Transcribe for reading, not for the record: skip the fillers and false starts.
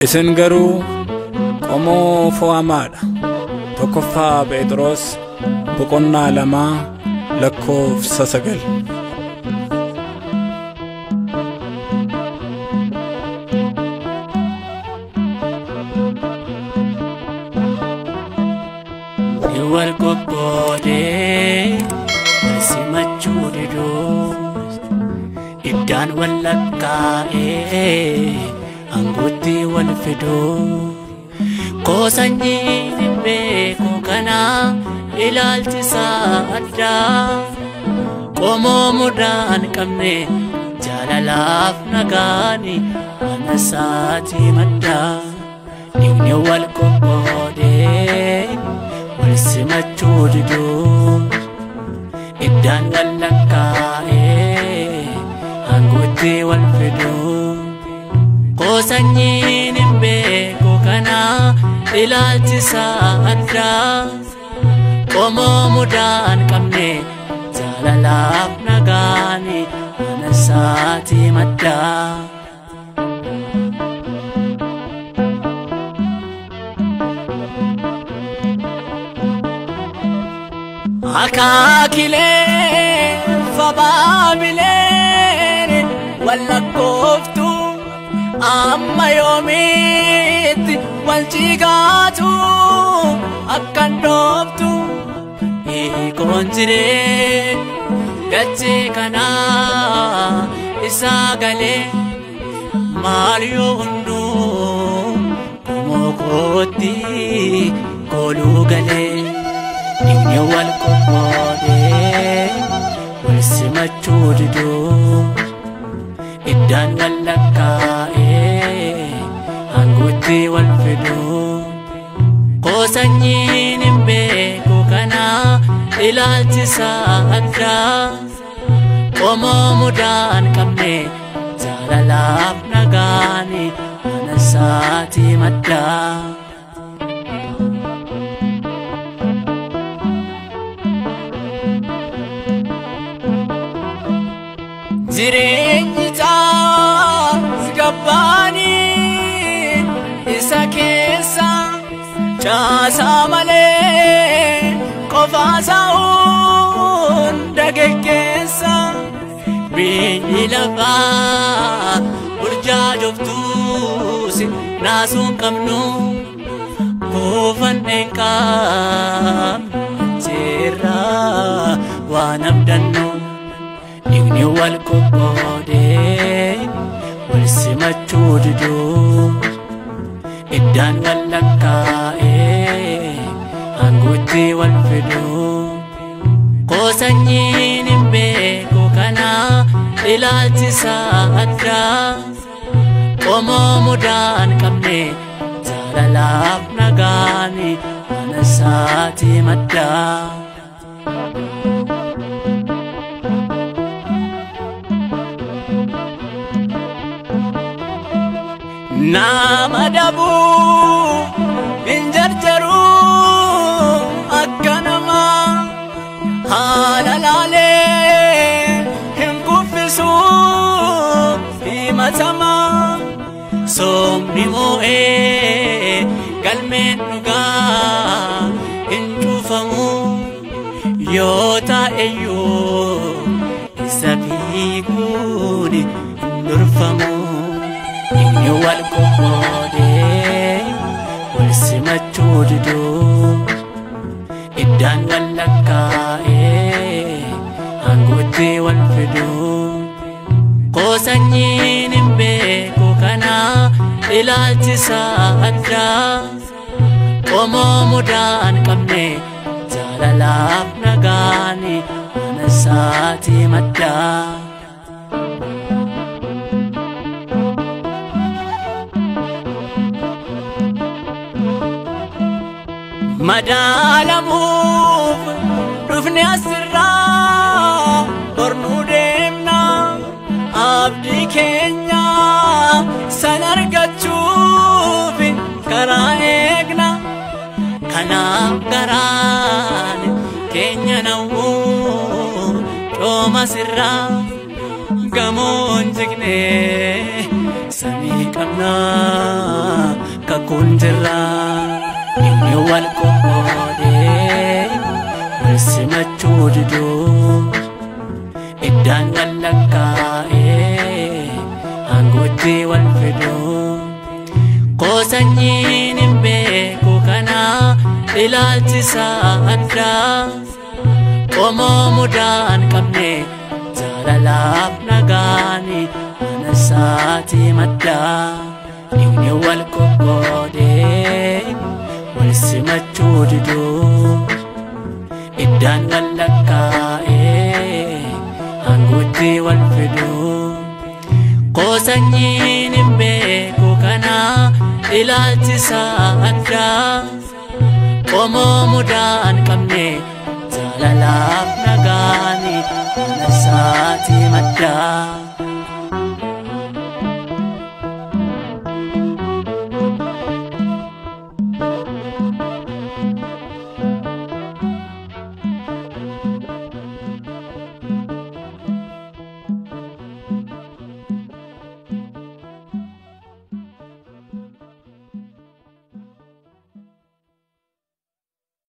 Isin garuu qomoo fo'amaadha. Tokkoffaa Phexros boqonnaa 2 lakkoofsa 9. Wal qoqqoodee wal simachuu diduus iddaan wal lakkaa'ee aangootti wal fiduu koosanyiin hin beeku kana ilaalchisaa addaa qomoo mudaan qabne jaalalaaf nagaani mana isaatii maddaa dhiigni wal qoqqoodee wal simachuu diduu iddaan wal lakkaa'ee aangootti wal fiduu koosanyiin hin beeku kana ilaalchisaa addaa qomoo mudaan qabne jaalalaaf nagaani mana isaatii maddaa. Akaakilee fabaabileen wallakkooftu amma yoomiitti wal cigaatu akkan dhooftu hiikoon jiree dachee kanaa isaa galee maal yoo hunduu qomoo kootti kooluu galee. Dhiigni wal qoqqoodee wal simachuu diduu iddaan wal lakkaa'ee aangootti wal fiduu koosanyiin hin beeku kana ilaalchisaa addaa qomoo mudaan qabne jaalalaaf nagaani mana isaatii maddaa. Jireenyi tasgabbaanii isa keessa caasaa malee qofaasaa hunda geggeessa. Biyyi lafaa burjaajoftuus naasuun qabnu kuufannee hin qabnu achirraa waan abdannu. Dhiigni wal qoqqoodee wal simachuu diduu iddaan wal lakkaa'ee aangootti wal fiduu koosanyiin hin beeku kana ilaalchisaa addaa qomoo mudaan qabne jaalalaaf nagaani mana isaatii maddaa. Nama dabuu hin jarjaruu akka namaa haala laalee hin kuffisuu himatamaa. Soomni moo'ee galmeen dhugaa hin cufamu yoo ta'eyyuu isa fiiguun hin durfamu. Dhiigni wal qoqqoodee wal simachuu diduu iddaan wal lakkaa'ee aangootti wal fiduu koosanyiin hin beeku kana ilaalchisaa addaa qomoo mudaan qabne jaalalaaf nagaani mana isaatii maddaa. Madaalamuuf dhufne asirraa bornuu deemna abdii keenya san argachuuf karaa eegna. Kanaaf garaan keenya nawwuu cooma sirraa gamoon jignee samii qabnaa. Wal qoqqoodee wal simachuu diduu, iddaan wal lakkaa'ee aangootti wal fiduu. Koosanyiin hin beeku kana ilaalchisa addaa, qomoo mudaan qabne jaalalaaf nagaani mana isaati maddaa. Dhiigni wal qoqqoodee wal simachuu diduu, iddaan wal lakkaa'ee aangootti wal fiduu. Koosanyiin hin beeku kana ilaalchisa addaa, qomoo mudaan qabne jaalalaaf nagaani mana isaati maddaa.